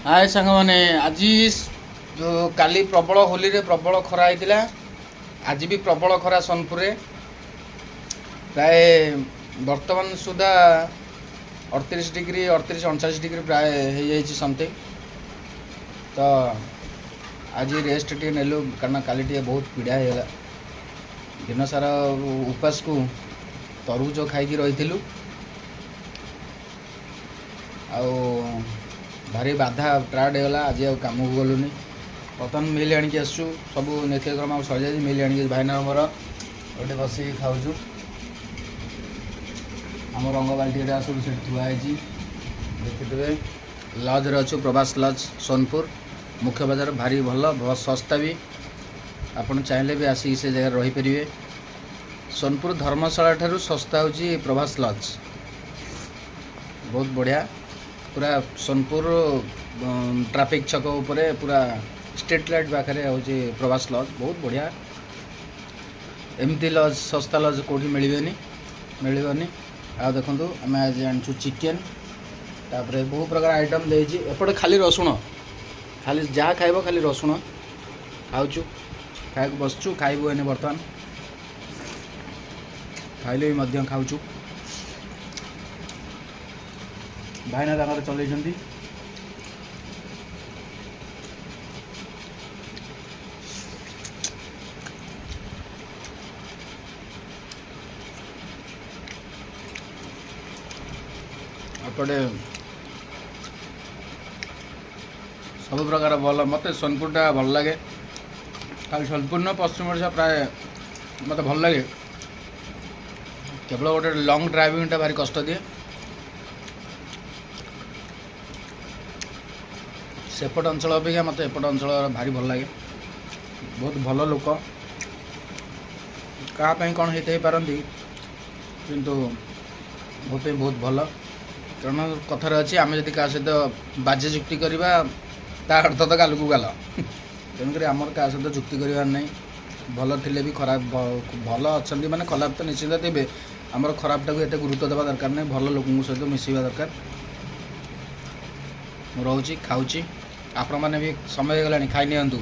ହାଏ ସାଙ୍ଗମାନେ, ଆଜି କାଲି ପ୍ରବଳ ହୋଲିରେ ପ୍ରବଳ ଖରା ହେଇଥିଲା। ଆଜି ବି ପ୍ରବଳ ଖରା ସୋନପୁରରେ। ପ୍ରାୟ ବର୍ତ୍ତମାନ ସୁଦ୍ଧା 38 ଡିଗ୍ରୀ, 38 39 ଡିଗ୍ରୀ ପ୍ରାୟ ହେଇଯାଇଛି ସମଥିଙ୍ଗ। ତ ଆଜି ରେଷ୍ଟ ଟିକେ ନେଲୁ, କାରଣ କାଲି ଟିକେ ବହୁତ ପୀଡ଼ା ହେଇଗଲା। ଦିନସାରା ଉପାସକୁ ତରଭୁଜ ଖାଇକି ରହିଥିଲୁ ଆଉ ଭାରି ବାଧା, ଟାୟାର୍ଡ଼ ହେଇଗଲା। ଆଜି ଆଉ କାମକୁ ଗଲୁନି। ବର୍ତ୍ତମାନ ମିଲ୍ ଆଣିକି ଆସିଛୁ। ସବୁ ନିତ୍ୟକର୍ମ ଆଉ ସରିଯାଇଛି। ମିଲ୍ ଆଣିକି ଭାଇନାର ମୋର ଗୋଟେ ବସିକି ଖାଉଛୁ। ଆମ ରଙ୍ଗ ବାଲ୍ଟିଟା ସବୁ ସେଠି ଥୁଆ ହେଇଛି, ଦେଖିଥିବେ। ଲଜ୍ରେ ଅଛୁ, ପ୍ରଭାସ ଲଜ୍, ସୋନପୁର ମୁଖ୍ୟ ବଜାର। ଭାରି ଭଲ, ଶସ୍ତା ବି। ଆପଣ ଚାହିଁଲେ ବି ଆସିକି ସେ ଜାଗାରେ ରହିପାରିବେ। ସୋନପୁର ଧର୍ମଶାଳା ଠାରୁ ଶସ୍ତା ହେଉଛି ପ୍ରଭାସ ଲଜ୍। ବହୁତ ବଢ଼ିଆ। ପୁରା ସୋନପୁର ଟ୍ରାଫିକ୍ ଛକ ଉପରେ, ପୁରା ଷ୍ଟ୍ରିଟ୍ ଲାଇଟ୍ ପାଖରେ ହେଉଛି ପ୍ରଭାସ ଲଜ୍। ବହୁତ ବଢ଼ିଆ। ଏମିତି ଲଜ୍, ଶସ୍ତା ଲଜ୍ କେଉଁଠି ମିଳିବନି। ଆଉ ଦେଖନ୍ତୁ, ଆମେ ଆଜି ଆଣିଛୁ ଚିକେନ୍, ତାପରେ ବହୁ ପ୍ରକାର ଆଇଟମ୍ ଦେଇଛି ଏପଟେ। ଖାଲି ରସୁଣ, ଖାଲି ଯାହା ଖାଇବ ଖାଲି ରସୁଣ। ଖାଉଛୁ, ଖାଇବାକୁ ବସିଛୁ, ଖାଇବୁ ଏନେ ବର୍ତ୍ତମାନ। ଖାଇଲେ ବି ମଧ୍ୟ ଖାଉଛୁ। ଭାଇନା ତାଙ୍କର ଚଲେଇଛନ୍ତି। ଏପଟେ ସବୁ ପ୍ରକାର ଭଲ। ମୋତେ ସୋନପୁରଟା ଭଲ ଲାଗେ। ଖାଲି ସୋନପୁର ନୁହଁ, ପଶ୍ଚିମ ଓଡ଼ିଶା ପ୍ରାୟ ମୋତେ ଭଲ ଲାଗେ। କେବଳ ଗୋଟେ ଲଙ୍ଗ୍ ଡ୍ରାଇଭିଂଟା ଭାରି କଷ୍ଟ ଦିଏ। ସେପଟ ଅଞ୍ଚଳ ଅପେକ୍ଷା ମୋତେ ଏପଟ ଅଞ୍ଚଳ ଭାରି ଭଲ ଲାଗେ। ବହୁତ ଭଲ ଲୋକ। କାହା ପାଇଁ କ'ଣ ହେଇଥାଇ ପାରନ୍ତି, କିନ୍ତୁ ମୋ ପାଇଁ ବହୁତ ଭଲ। କାରଣ କଥାରେ ଅଛି, ଆମେ ଯଦି କାହା ସହିତ ବାଜେ ଯୁକ୍ତି କରିବା, ତା ଅର୍ଥ ତ ଗାଲକୁ ଗାଲ। ତେଣୁକରି ଆମର କାହା ସହିତ ଯୁକ୍ତି କରିବାର ନାହିଁ। ଭଲ ଥିଲେ ବି ଖରାପ, ଭଲ ଅଛନ୍ତି ମାନେ ଖରାପ ତ ନିଶ୍ଚିନ୍ତ ଥିବେ। ଆମର ଖରାପଟାକୁ ଏତେ ଗୁରୁତ୍ୱ ଦେବା ଦରକାର ନାହିଁ। ଭଲ ଲୋକଙ୍କ ସହିତ ମିଶିବା ଦରକାର। ମୁଁ ରହୁଛି, ଖାଉଛି। ଆପଣମାନେ ବି ସମୟ ହେଇଗଲାଣି, ଖାଇ ନିଅନ୍ତୁ।